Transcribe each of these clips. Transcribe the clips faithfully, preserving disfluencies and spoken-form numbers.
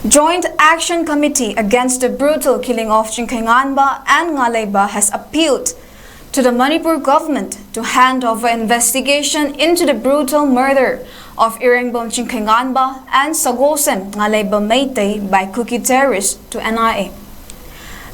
Joint Action Committee against the brutal killing of Chingkhei Nganba and Nga Leiba has appealed to the Manipur government to hand over investigation into the brutal murder of Irengbam Chingkhei Nganba and Sagolsem Nga Leiba Meitei by Kuki terrorists to N I A.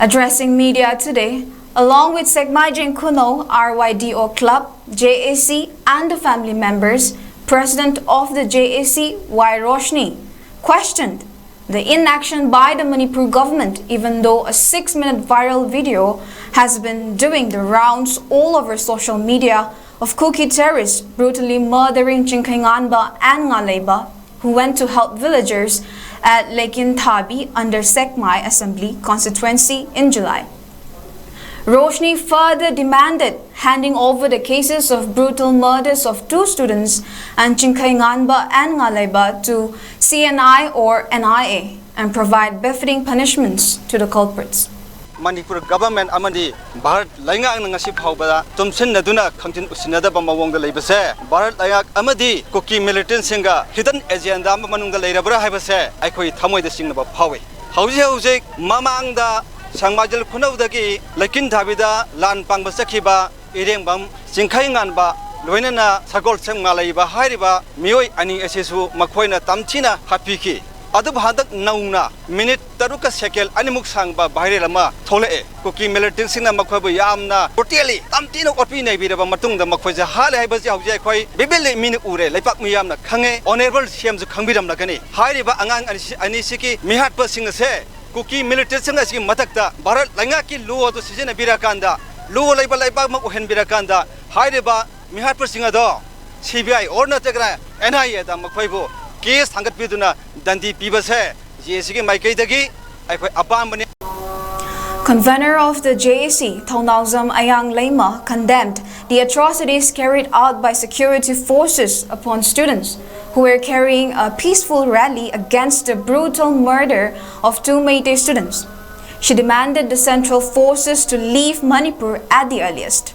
Addressing media today, along with Sekmai Jingkhuno, R Y D O Club, J A C, and the family members, President of the J A C, Y Roshni, questioned the inaction by the Manipur government, even though a six-minute viral video has been doing the rounds all over social media of Kuki terrorists brutally murdering Chingkhei Nganba and Nga Leiba, who went to help villagers at Lekin Thabi under Sekmai Assembly Constituency in July. Roshni further demanded handing over the cases of brutal murders of two students and Chingkhei Nganba and Nga Leiba to C N I or N I A and provide befitting punishments to the culprits. Manipur government ꯑꯃꯗꯤ ꯚꯥꯔꯠ ꯂꯩꯉꯥꯛꯅ ꯉꯁꯤ ꯐꯥꯎꯕꯗ ꯇꯨꯝꯁꯤꯟꯅꯗꯨꯅ ꯈꯪꯖꯤꯟ ꯎꯁꯤꯟꯅꯗꯕ ꯃꯑꯣꯡꯗ ꯂꯩꯕꯁꯦ ꯚꯥꯔꯠ ꯂꯩꯉꯥꯛ ꯑꯃꯗꯤ ꯀꯨꯀꯤ ꯃꯤꯂꯤꯇꯦꯟꯠꯁꯤꯡꯒ ꯍꯤꯗꯟ agenda ꯑꯃ ꯃꯅꯨꯡꯗ ꯂꯩꯔꯕ꯭ꯔꯥ ꯍꯥꯏꯕꯁꯦ ꯑꯩꯈꯣꯏ ꯊꯃꯣꯏꯗ ꯆꯤꯡꯅꯕ ꯐꯥꯎꯏ꯫ ꯍꯧꯖꯤꯛ ꯍꯧꯖꯤꯛ ꯃꯃꯥꯡꯗ ꯁꯦꯛꯃꯥꯏꯖꯦꯜ ꯈꯨꯅꯧꯗꯒꯤ ꯂꯩꯀꯤꯟ ꯊꯥꯕꯤꯗ ꯂꯥꯟ ꯄꯥꯡꯕ ꯆꯠꯈꯤꯕ ꯏꯔꯦꯡꯕꯝ ꯆꯤꯡꯈꯩ ꯉꯥꯟꯕ ꯂꯣꯏꯅꯅ ꯁꯒꯣꯜꯁꯦꯝ ꯉꯥꯂꯩꯕ ꯍꯥꯏꯔꯤꯕ ꯃꯤꯑꯣꯏ ꯑꯅꯤ ꯑꯁꯤꯁꯨ ꯃꯈꯣꯏꯅ ꯇꯝꯊꯤꯅ ꯍꯥꯠꯄꯤꯈꯤ꯫ ꯑꯗꯨꯕꯨ ꯍꯟꯗꯛ ꯅꯧꯅ ꯃꯤꯅꯤꯠ ꯇꯔꯨꯛꯀ ꯁꯦꯀꯦꯟ ꯑꯅꯤꯃꯨꯛ ꯁꯥꯡꯕ ꯚꯥꯏꯔꯦꯜ ꯑꯃ ꯊꯣꯛꯂꯛꯑꯦ꯫ ꯀꯨꯀꯤ ꯃꯤꯂꯤꯇꯦꯟꯠꯁꯤꯡꯅ ꯃꯈꯣꯏꯕꯨ ꯌꯥꯝꯅ ꯕ꯭ꯔꯨꯇꯦꯜꯂꯤ ꯇꯝꯊꯤꯅ ꯑꯣꯠꯄꯤ ꯅꯩꯕꯤꯔꯕ ꯃꯇꯨꯡꯗ ꯃꯈꯣꯏꯁꯦ ꯍꯥꯠꯂꯦ ꯍꯥꯏꯕꯁꯤ ꯍꯧꯖꯤꯛ ꯑꯩꯈꯣꯏ ꯚꯤꯕꯤꯠꯂꯤ ꯃꯤꯅ ꯎꯔꯦ, ꯂꯩꯄꯥꯛ ꯃꯤꯌꯥꯝꯅ ꯈꯪꯉꯦ, ꯑꯣꯅꯔꯦꯕꯜ ꯁꯤ ꯑꯦꯝꯁꯨ ꯈꯪꯕꯤꯔꯝꯂꯒꯅꯤ꯫ ꯍꯥꯏꯔꯤꯕ ꯑꯉꯥꯡ ꯑꯅꯤ-, ꯑꯅꯤꯁꯤꯒꯤ ꯃꯤꯍꯥꯠꯄꯁꯤꯡ ꯑꯁꯦ ꯀꯨꯀꯤ ꯃꯤꯂꯤꯇꯦꯟꯠꯁꯤꯡ ꯑꯁꯤꯒꯤ ꯃꯊꯛꯇ ꯚꯥꯔꯠ ꯂꯩꯉꯥꯛꯀꯤ ꯂꯣ ꯑꯗꯨ ꯁꯤꯖꯤꯟꯅꯕꯤꯔꯀꯥꯟꯗ, ꯂꯣ ꯂꯩꯕ ꯂꯩꯕꯥꯛ ꯑꯃ ꯑꯣꯏꯍꯟꯕꯤꯔꯀꯥꯟꯗ, ꯍꯥꯏꯔꯤꯕ ꯃꯤꯍꯥꯠꯄꯁꯤꯡ ꯑꯗꯣ ꯁꯤ ꯕꯤ ꯑꯥꯏ ꯑꯣꯔ ꯅꯠꯇ꯭ꯔꯒꯅ ꯑꯦꯟ ꯑꯥꯏ ꯑꯦꯗ ꯃꯈꯣꯏꯕꯨ ꯀꯦꯁ ꯊꯥꯡꯒꯠꯄꯤꯗꯨꯅ ꯗꯟꯗꯤ ꯄꯤꯕꯁꯦ ꯖꯦ ꯑꯦ ꯁꯤꯒꯤ ꯃꯥꯏꯀꯩꯗꯒꯤ ꯑꯩꯈꯣꯏ ꯑꯄꯥꯝꯕꯅꯤ꯫ Convener of the J A C, Thounaojam Ayang Leima, condemned the atrocities carried out by security forces upon students who were carrying a peaceful rally against the brutal murder of two Meitei students. She demanded the central forces to leave Manipur at the earliest.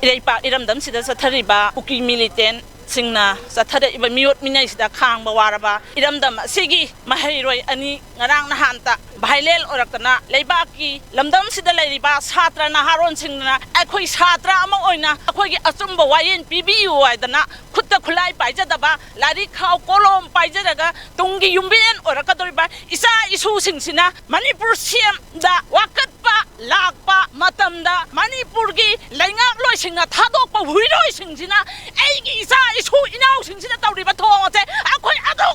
ꯏꯔꯩꯄꯥꯛ ꯏꯔꯝꯗꯝꯁꯤꯗ ꯆꯠꯊꯔꯤꯕ ꯀꯨꯀꯤ ꯃꯤꯂꯤꯇꯦꯟ ꯁꯤꯡꯅ ꯆꯠꯊꯔꯛꯏꯕ ꯃꯤꯑꯣꯠ ꯃꯤꯅꯩꯁꯤꯗ ꯈꯥꯡꯕ ꯋꯥꯔꯕ ꯏꯔꯝꯗꯝ ꯑꯁꯤꯒꯤ ꯃꯍꯩꯔꯣꯏ ꯑꯅꯤ ꯉꯔꯥꯡ ꯅꯍꯥꯟꯇ viral ꯑꯣꯏꯔꯛꯇꯅ ꯂꯩꯕꯥꯛꯀꯤ ꯂꯝꯗꯝꯁꯤꯗ ꯂꯩꯔꯤꯕ ꯁꯥꯇ꯭ꯔ ꯅꯍꯥꯔꯣꯟꯁꯤꯡꯅ ꯑꯩꯈꯣꯏ ꯁꯥꯇ꯭ꯔ ꯑꯃ ꯑꯣꯏꯅ ꯑꯩꯈꯣꯏꯒꯤ ꯑꯆꯨꯝꯕ ꯋꯥꯌꯦꯜ ꯄꯤꯕꯤꯌꯨ ꯍꯥꯏꯗꯅ ꯈꯨꯠꯇ ꯈꯨꯠꯂꯥꯏ ꯄꯥꯏꯖꯗꯕ, ꯂꯥꯏꯔꯤꯛ ꯈꯥꯎ ꯀꯣꯂꯣꯝ ꯄꯥꯏꯖꯔꯒ ꯇꯨꯡꯒꯤ ꯌꯨꯝꯕꯤꯔꯦꯟ ꯑꯣꯏꯔꯛꯀꯗꯧꯔꯤꯕ ꯏꯆꯥ ꯏꯁꯨꯁꯤꯡꯁꯤꯅ ꯃꯅꯤꯄꯨꯔ ꯁꯤ ꯑꯦꯝꯗ ꯋꯥꯀꯠꯄ ꯂꯥꯛꯄ ꯃꯇꯝꯗ ꯃꯅꯤꯄꯨꯔꯒꯤ ꯂꯩꯉꯥꯛꯂꯣꯏꯁꯤꯡꯅ ꯊꯥꯗꯣꯛꯄ ꯍꯨꯏꯔꯣꯏꯁꯤꯡꯁꯤꯅ ꯑꯩꯒꯤ ꯏꯆꯥ ꯏꯁꯨ ꯏꯅꯥꯎꯁꯤꯡꯁꯤꯅ ꯇꯧꯔꯤꯕ ꯊꯧꯑꯣꯡ ꯑꯁꯦ ꯑꯩꯈꯣꯏ ꯑꯗꯨꯝ